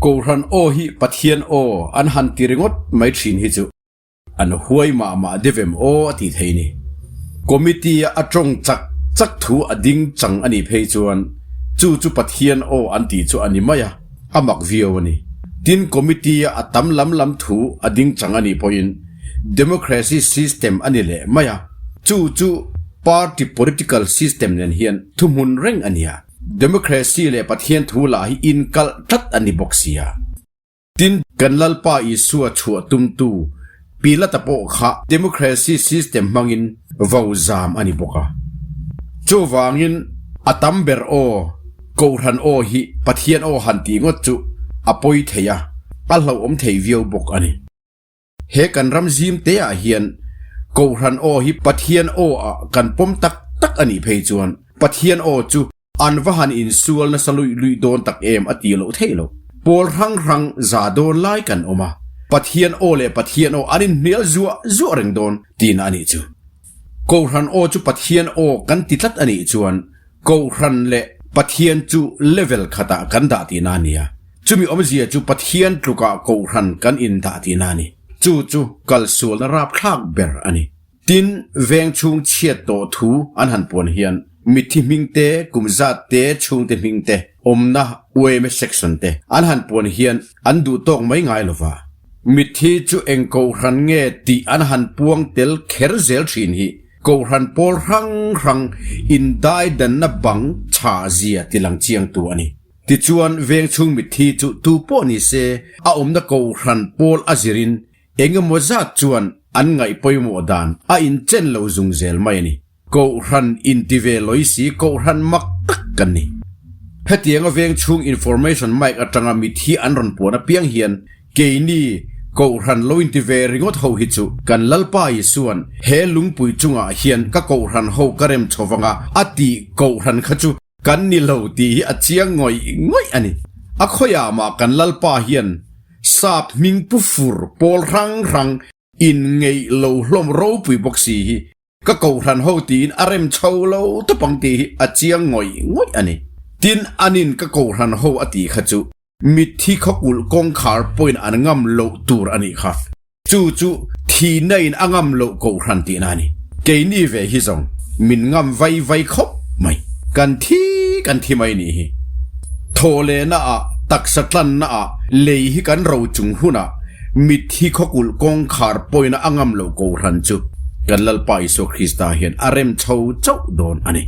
Kohhran aw hi Pathian aw an han ti ringawt mai thin hi chu an huai mah mah deuh em aw a tih theih ni. Committee a tawng chak chak thu a ding chang a nih phei chuan chu chu Pathian aw an tih chu a ni mai a, a mak viau a ni. Tin, committee a tam lam lam thu a ding chang a nih pawhin democracy system a ni leh mai a, chu chu party political system nen hian thuhmun reng a nia. Democracy leh Pathian thu lah hi inkalh tlat a ni bawk sia. Tin, kan Lalpa Isua chhuah tumtu Pilata pawh kha democracy system hmangin vo zam a ni bawk a. Chuvangin a tam ber aw, Kohhran aw hi Pathian aw han tih ngawt chu a pawi thei a, a hlauhawm thei viau bawk a ni. He kan ram zim te ah hian Kohhran aw hi Pathian aw ah kan pawm tak tak a nih phei chuan Pathian aw chu an va han insual nasa luih luih dawn tak em a tih loh theih loh. Pawl hrang hrang za dawn lai kan awm a, Pathian aw leh Pathian aw an inhnial zuah zuah reng dawn tihna a nih chu. Kohhran aw chu Pathian aw kan ti tlat a nih chuan Kohhran leh Pathian chu level khatah kan dah tihna a ni a. Chumi awmzia chu Pathian tlukah Kohhran kan indah tihna a ni. Chu chu kalsualna rapthlak ber a ni. Tin, veng chhung chhiat tawh thu an han puan hian mitthi hming te, kum zat te, chhungte hming te, awmna UMA section te an han puan hian an duh tawk mai ngai lova. Mitthi chu eng Kohhran nge tih an han puang tel kher zel thin hi Kohhran pawl hrang hrang indaidanna bang chha zia tilang chiangtu a ni. Tichuan, veng chhung mitthi chu tu pawh ni se a awmna Kohhran pawl a zirin eng emaw zat chuan an ngaih pawimawh dan a inchen lo zung zel mai a ni. Kohhran inti ve lawi si Kohhran mak tak kan ni. Hetianga veng chhung information mic atanga mitthi an rawn puan apiang hian Keini, Kohhran lo inti ve ringawt ho hi chu kan Lalpa Isuan he lungpui chungah hian ka Kohhran ho ka rem chho vang a, a tih Kohhran kha chu kan ni lo tih hi a chiang ngawih ngawih a ni. A khawiah mah kan Lalpa hian sap hming pu fur pawl hrang hrang in ngeih lo hlawm ropui bawk si hi ka Kohhran ho tiin a rem chho lo tawp ang tih hi a chiang ngawih ngawih a ni. Tin, anin ka Kohhran ho a tih kha chu Mitthi khawkulh kawngkhar pawhin an ngam loh tur a nih kha. Chu chu thihna in a ngam loh kohhran tihna a ni. Keini ve hi zawng min ngam vai vai khawp mai. Kan thi kan thi mai nih hi. Thawhlehna ah, taksa tlanna ah, lei hi kan ro chung hunah mitthi khawkulh kawngkhar pawhin a ngam loh kohhran chu kan Lalpa Isua Krista hian a rem chho chauh dawn a ni.